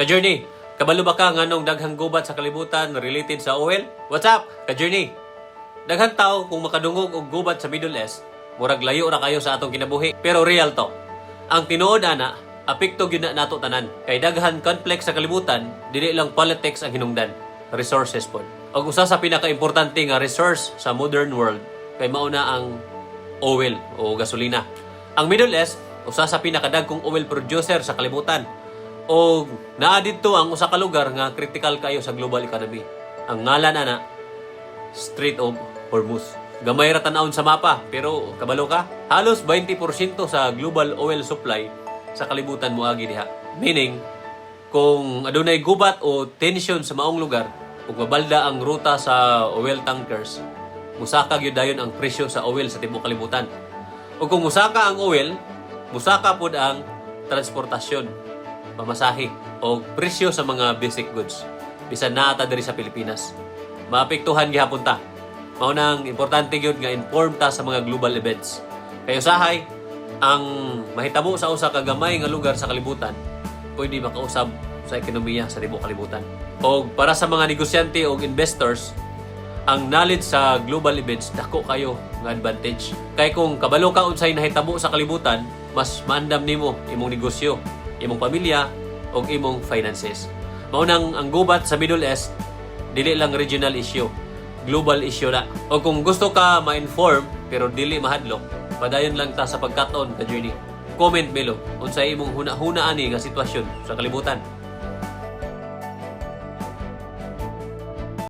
Ka-journey, kabalo ba ka nganong daghang gubat sa kalibutan related sa oil? What's up, ka-journey? Daghang tao kung makadungog og gubat sa Middle East, murag layo ra kayo sa atong kinabuhi. Pero real to. Ang tinuod ana, apekto gyud na nato tanan. Kay daghan conflict sa kalibutan, dili lang politics ang hinungdan, resources pod. Og usa sa pinakaimportante nga resource sa modern world kay mao na ang oil o gasolina. Ang Middle East, usa sa pinakadagkong oil producer sa kalibutan. O naa didto ang usa ka lugar nga critical kayo sa global economy. Ang ngalan ana, Strait of Hormuz. Gamay ra tan-awon sa mapa, pero kabalo ka, halos 20% sa global oil supply sa kalibutan moagi diha. Meaning, kung adunay gubat o tension sa maong lugar, ug mabalda ang ruta sa oil tankers, musaka gyud dayon ang presyo sa oil sa tibuok kalibutan. Ug kung musaka ang oil, musaka pod ang transportasyon, pamasahe o presyo sa mga basic goods bisan naa ta diri sa Pilipinas. Maapektuhan gihapon ta. Mao nang importante gyud nga inform ta sa mga global events. Kay usahay ang mahitabo sa usa ka gamay nga lugar sa kalibutan, pwede makausab sa ekonomiya sa tibuok kalibutan. Og para sa mga negosyante o investors, ang knowledge sa global events dako kayo nga advantage. Kay kung kabalo ka unsay nahitabo sa kalibutan, mas maandam nimo imong negosyo, imong pamilya ug imong finances. Mao nang ang gubat sa Middle East dili lang regional issue, global issue na. O kung gusto ka ma-inform pero dili mahadlok, padayon lang ta sa pagkat-on, ka journey. Comment below unsay imong huna-huna ani nga sitwasyon sa kalibutan.